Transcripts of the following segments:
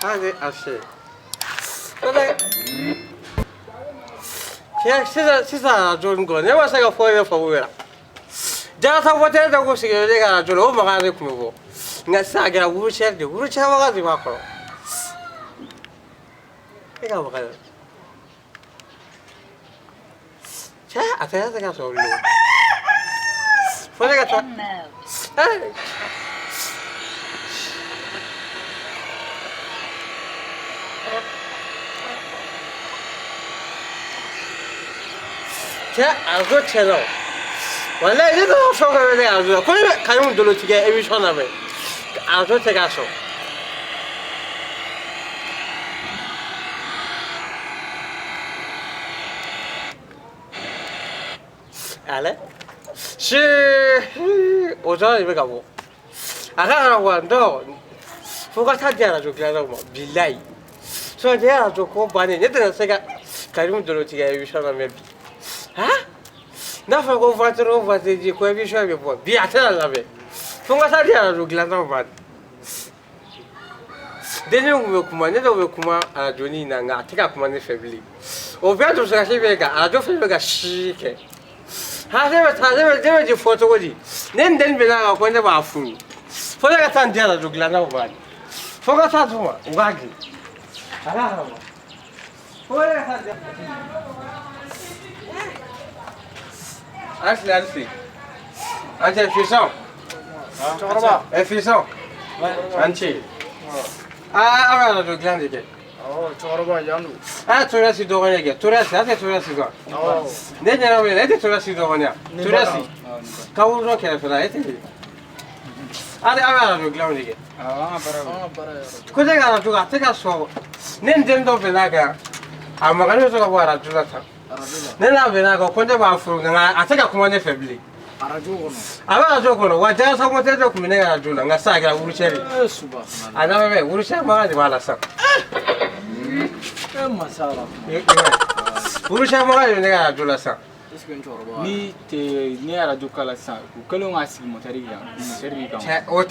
Hadi ase. Kɔnɛ. Cɛ, sisan sisan arajo nin kɔnɔ ne ma se ka fɔ yɛrɛ faamu yɛrɛ. Jalasa motɛri dɔ ko sigilen ne ka arajo la, o mankan de tun bɛ bɔ. Nka sisan a kɛra wheelchair de ye, wheelchair mankan de b'a kɔrɔ. E ka mankan ye. Cɛ, a tɛ se ka sɔrɔ bilen. Fo ne ka taa. Eh. Cɛ, arajo tiɲɛna o. Walayi ne bɛ fɛn o fɛn bɛ ne arajo la, ko ne bɛ Karimu Dolotigɛ émission lamɛn. Arajo tɛ k'a sɔrɔ. Ale. Si o dɔrɔn de bɛ ka bɔ. A ka kana bɔ dɔn fo ka taa di arajo dilannaw ma bilayi. Sinon nin ye arajo ko bannen ne tɛna se ka Karimu Dolotigɛ émission lamɛn bi. Han? N'a fɔra ko vendredi o vendredi ko émission bɛ bɔ bi, a tɛna lamɛn. Fo n ka taa di arajo dilannaw ma. Dennin tun bɛ kuma, ne dɔw bɛ kuma arajo nin na, nka a tɛ ka kuma ne fɛ bilen. O bɛɛ dusukasi bɛ kan, arajo fɛnɛ bɛ ka si kɛ. Ha, ne bɛ taa, ne bɛ di fɔ cogo di? Ne ni dennin bɛn'a kan ko ne b'a furu. Fo ne ka taa n di arajo dilannaw ma de. Fo n ka taa d'u ma, u k'a dilan. Ala ma. Fo ne ka taa di. An tile, an tile. An cɛ fisɔn. Cɛkɔrɔba. Ɛ fisɔn. An ce. Aa, aw bɛ arajo dilan de kɛ. Awɔ cɛkɔrɔba, yan don. A Torasi dɔgɔnin kɛ. Torasi, a tɛ Torasi dɔn. Awɔ. Ne ɲɛna wele, e tɛ Torasi dɔgɔnin ya? Torasi. Kaburudo kɛrɛfɛla, e tɛ. Ale, aw bɛ arajo dilanw de kɛ. An ka baara yɛrɛ. Ko ne ka arajo, a tɛ ka sɔn. Ne ni den dɔ bɛn'a kan. A mankan bɛ to ka bɔ arajo la tan. Arajo la. Ne n'a bɛn'a kan ko ne b'a furu, nka a tɛ ka kuma ne fɛ bilen. Arajo kɔnɔ. A bɛ arajo kɔnɔ wa, jalasa motɛri dɔ tun bɛ ne ka arajo la, nka sisan a kɛra wheelchair ye. Ee subahana. A lamɛn bɛ, wheelchair mankan de b'a la sisan. E masa la. Wheelchair mankan de bɛ ne ka arajo la sisan. Est ce que n cɛkɔrɔba. Ni tɛ ne arajo k'a la sisan, u kɛlen k'a sigi motɛri kan, motɛri b'i kan. Cɛ, o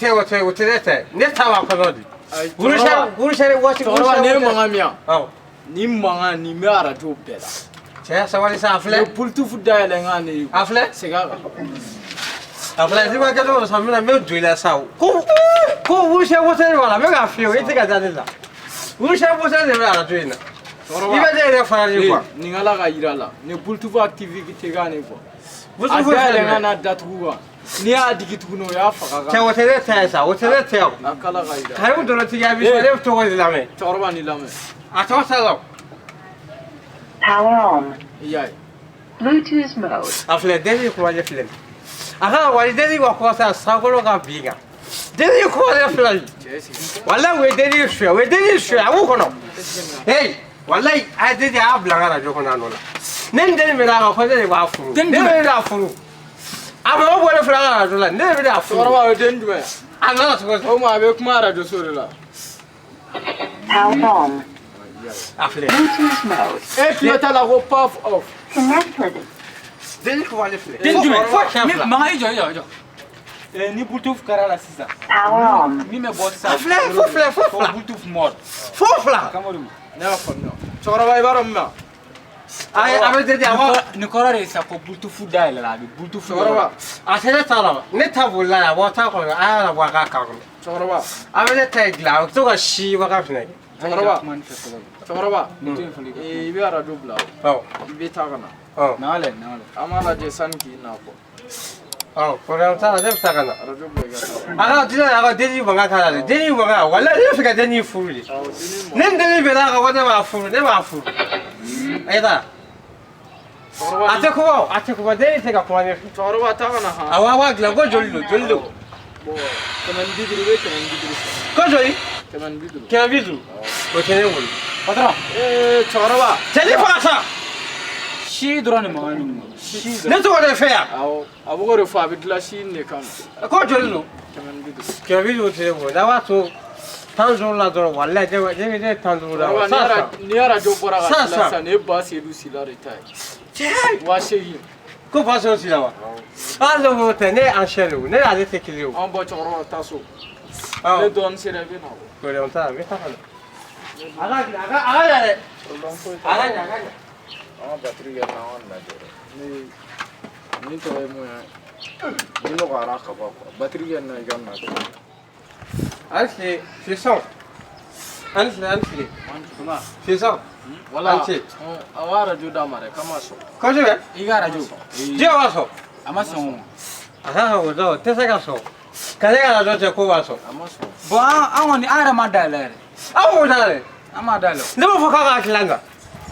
tɛ ne tɛ. Ne ta b'a kɔnɔ de. Ayi, Wheelchair waati. Cɛkɔrɔba, nin ye mankan min ye. Awɔ. Nin mankan nin bɛ arajo bɛɛ la. Cɛ, sabali sa, a filɛ. Ni Bluetooth dayɛlɛ n kan de. A filɛ. Segin a kan. A filɛ, n'i ma kɛ cogo dɔ sa, n bɛna n bɛ don i la sa o. Ko wheelchair motɛri b'a la, n bɛ k'a f'i ye o, e tɛ ka da ne la. Wheelchair motɛri de bɛ arajo in na. I bɛ ne yɛrɛ farali quoi. Nin ala ka yira la. Nin Bluetooth activité kan de quoi. A Bluetooth dayɛlɛ n fɛn kan n'a datugu kan. N'i y'a digi tuguni, o y'a faga Cɛ, kan. o tɛ ne ta ye sa, o tɛ ne ta ye o. A k'ala ka yira. Karimu Dolotigɛ a bɛ ne bɛ tɔgɔ de lamɛn. Cɛkɔrɔba, nin lamɛn. A tɔgɔ t'a la o. Power on. I y'a ye. Bluetooth mode. A filɛ, denni kumalen filɛ nin. A ka wali denni ka kuma sa, sankolo ka bin kan. Denni kumalen filɛ nin. Cɛ sigi. Walayi, u ye denni suɲɛ, u ye denni suɲɛ, a b'u kɔnɔ. Hey, walayi, a ye denni, a y'a bila n ka arajo kɔnɔ a nɔ la. Ne ni denni bɛn'a kan ko ne de b'a furu. Ne de bɛna furu. A mago bɔlen filɛ an ka arajo la, ne de bɛna furu. Cɛkɔrɔba, o ye den jumɛn ye? A nana cogo di? O tuma a bɛ kuma arajo so de la. Power on. A filɛ. Bluetooth mode. E tulo t'a la ko puff off. Connect. Denni kumalen filɛ. Den jumɛn? Fo siɲɛ Ni fila. mankan, i jɔ, i jɔ, i jɔ. Ni Bluetooth kɛra la sisan. Power on. Min bɛ bɔ sisan. A filɛ, fo filɛ, fo fila. Bluetooth mode. Fo fila. Kan b'o de ma. Ne y'a faamuya. Cɛkɔrɔba, i b'a dɔn min na. A ye, a bɛ denni, a b'a. Nin kɔrɔ de ye sisan ko Bluetooth dayɛlɛ la, a bɛ Bluetooth. Cɛkɔrɔba. A tɛ ne ta la, ne ta bolila yan, a bɔ ta kɔnɔ, a y'a labɔ a k'a k'a kɔnɔ. Cɛkɔrɔba. A bɛ ne ta in dilan, a bɛ to ka si waga fɛnɛ kɛ. Cɛkɔrɔba. Kuma nin fɛ fɔlɔ. Cɛkɔrɔba. Nin to yen fɔlɔ i ka kuma. I bɛ arajo bila. Awɔ. I bɛ taa ka na. Awɔ. Na lɛ, na lɛ. An b'a lajɛ sani k'i na kɔ. Awɔ, problème t'a la, ne bɛ taa ka na. Arajo bila i ka taa. A ka diinɛ, a ka denni mankan k'a la dɛ, denni mankan, walayi ne bɛ fɛ ka denni furu de. Awɔ, denni Ne ni denni bɛn'a kan ko ne b'a furu, ne b'a furu. A ye taa. Cɛkɔrɔba. A tɛ kuma o, a tɛ kuma, denni tɛ ka kuma ne fɛ. Cɛkɔrɔba, taa ka na han. Awɔ, a b'a dilan ko joli don, joli don? Bon, 150, i bɛ 150 sɔrɔ. Ko joli? 150. 150. O tɛ ne bolo. Patron. Ee cɛkɔrɔba. Cɛ, ne faga sa. Si dɔrɔn de mankan nin ma. Si dɔrɔn. Ne tɔgɔ de fɛ yan. Awɔ, a b'o de fɔ, a bɛ dilan si in de kama. Ko joli don? 150. 150 tɛ ne bolo. N'a b'a to 15 la dɔrɔn, walayi ne bɛ 15 la. Cɛkɔrɔba, San san. ni arajo bɔra ka San, dilan san. sisan, nin ye ba Seydou Sila de ta ye. Cɛ. 8000. Ko ba sɔrɔ si la wa? Ah, ne ko tɛ, ne ye ancien de o, ne n'ale tɛ kelen ye o. An bɔ cɛkɔrɔba, taa so. Awɔ. Ne dɔɔnin sera, i bɛ na o. Problème t'a la, n bɛ taa ka na. A ka dilan, a ka ɲa dɛ. A ka ɲa, a ka ɲa. An ka batiri kɛ n'an ka lajɛ dɛ. Ne nin tɔgɔ ye mun ye? Nin nɔgɔyara ka ban quoi. Batiri kɛ na i ka na. Hali fisɔn. Hali tile, hali tile. Fisɔn. Wala. An ce. A b'a arajo d'a ma dɛ, k'a ma sɔn. Kosɛbɛ. I ka arajo. Diɲɛ b'a sɔn. A ma sɔn o. A ka o dɔn, o tɛ se ka sɔn. Ka ne ka arajo cɛ ko b'a sɔn. A ma sɔn. Bon, an kɔni an yɛrɛ ma dayɛlɛ yɛrɛ. Aw b'o da dɛ. An ma dayɛlɛ. Ne b'a fɔ k'a ka dilan kan.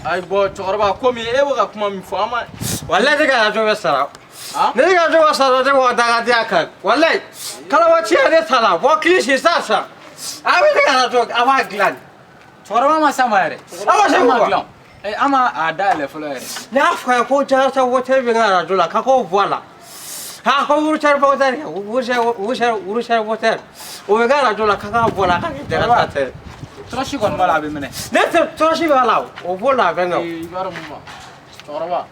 Ayi bɔn cɛkɔrɔba komi e bɛ ka kuma min fɔ an ma. Walayi ne ka arajo bɛ sara. Ah? Ne ka arajo bɛ sara ne b'o da ka di a kan. Walayi kalabanciya ne ta la bɔ kilisi sa sa. A bɛ ne ka arajo a b'a dilan. Cɛkɔrɔba ma s'a ma yɛrɛ. A ma se An ma wa? dilan. An ma a dayɛlɛ fɔlɔ yɛrɛ. Ne y'a fɔ a ye ko jalasa wotɛri bɛ n ka arajo la k'a k'o bɔ a la. Ha ko wurusɛri wotɛri wurusɛri wurusɛri wotɛri o bɛ n ka arajo la k'a k'a bɔ a la k'a kɛ jalasa tɛ. Tɔrɔsi kɔni b'a la a bɛ minɛ. Ne tɛ tɔrɔsi b'a la o b'o la a bɛ na. I b'a dɔn mun ma cɛkɔrɔba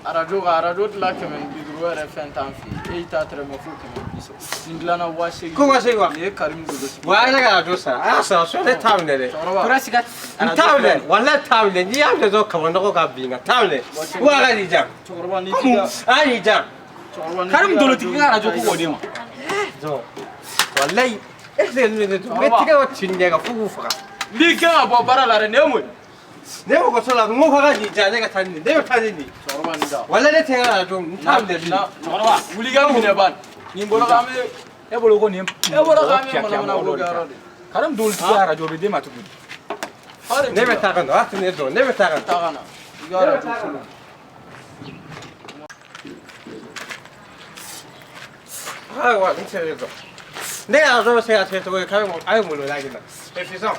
arajo ka arajo dilan 150 yɛrɛ fɛn t'an fɛ yen e y'i ta tɛrɛmɛ fo 130 nin dilanna 8000. Ko 8000 wa? Nin ye Karim Dodo. Wa a ye ne ka arajo sara a y'a sara so ne t'a minɛ dɛ. Cɛkɔrɔba Tɔrɔsi ka N t'a minɛ walayi t'a minɛ n'i y'a minɛ dɔrɔn kaba nɔgɔ ka bin n kan t'a minɛ. Wa a ka n'i jan. Cɛkɔrɔba n'i t'i ka A y'i jan. Cɛkɔrɔba n'i Karim t'i ka Dolotigi ka arajo ko k'o d'e ma. Donc walayi est ce que ninnu ne tun bɛ tigɛ o ci ɲɛ kan fo k'u faga. N b'i gɛn ka bɔ baara la dɛ nin ye mun ye? Ne mɔgɔ t'o la n ko k'a ka nin jan ne ka taa ni nin ne bɛ taa ni nin. Cɛkɔrɔba nin da. Walayi ne tɛ n ka arajo n t'a minɛ bilen. Cɛkɔrɔba Wuli ka minɛ ban. Nin bolo k'an bɛ e bolo ko nin ye e bolo k'an bɛ mɔgɔ manamana dɔ ko de kɛ ta. yɔrɔ de. Karim Dolotigi ka arajo bɛ d'e ma cogo di? Fa de Ne bɛ taa ka na a tɛ ne dɔn ne bɛ taa ka na. Taa ka na. I ka arajo kolon. Ayiwa n tɛ ne dɔn. Ne ka arajo bɛ se ka kɛ cogo di k'a bɛ a ye maloya kɛ n na. Fisɔn.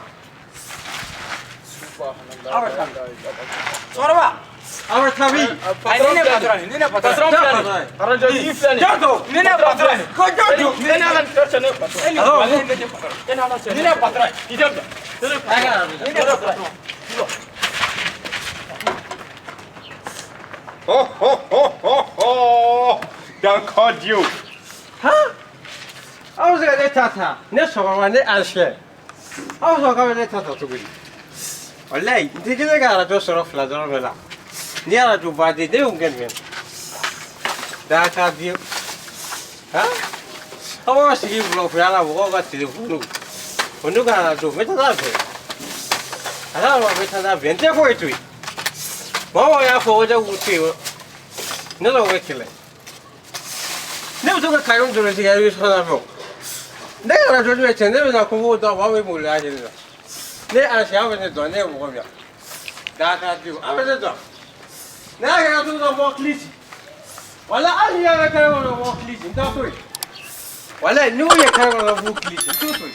Cɛkɔrɔba. Aw bɛ taa min? Ayi ni ne patron ye, ni ne patron ye. Patron filɛ nin ye. Arajo tigi filɛ nin ye. Jɔn don? Ni ne patron ye. Ko jɔn don? E ni Ala cɛ ne patron. E ni walayi ne tɛ patron ye. E ni Ala cɛ Ni ne patron ye. I tɛ bila. A ka arajo. Ni ne patron ye. Ho, ho, ho, ho, ho. D'accord, Dieu. Han? Aw bɛ se ka ne ta ta ne sɔgɔma ne ancien. Aw bɛ sɔn k'aw bɛ ne ta ta cogo di? Walayi n tɛ kelen ka arajo sɔrɔ fila dɔrɔn bɛɛ la. Ni arajo ba di ne y'o kɛ nin ye. Daka di. Han? Aw b'a sigi bulɔfuya la mɔgɔw ka telefɔniw. O n'u ka arajo n bɛ taa n'a fɛ. A n'a ma n bɛ taa n'a fɛ n tɛ foyi to yen. Mɔgɔ y'a fɔ ko ne k'u to yen ne n'o bɛ kɛlɛ. Ne bɛ to ka Karim Dolotigi a bɛ sɔn fɛ o. Ne ka arajo bɛ cɛ ne bɛ na ko b'o dɔn aw bɛ maloya ɲini na. Ne ancien aw bɛ ne dɔn ne ye mɔgɔ min ye. Daka di aw bɛ ne dɔn. Ne y'a kɛ ka to ka bɔ kilisi. Wala hali n'i y'a kɛ kare kɔnɔ bɔ kilisi n t'a to yen. Walayi n'u ye kare kɔnɔ b'u kilisi n t'u to yen.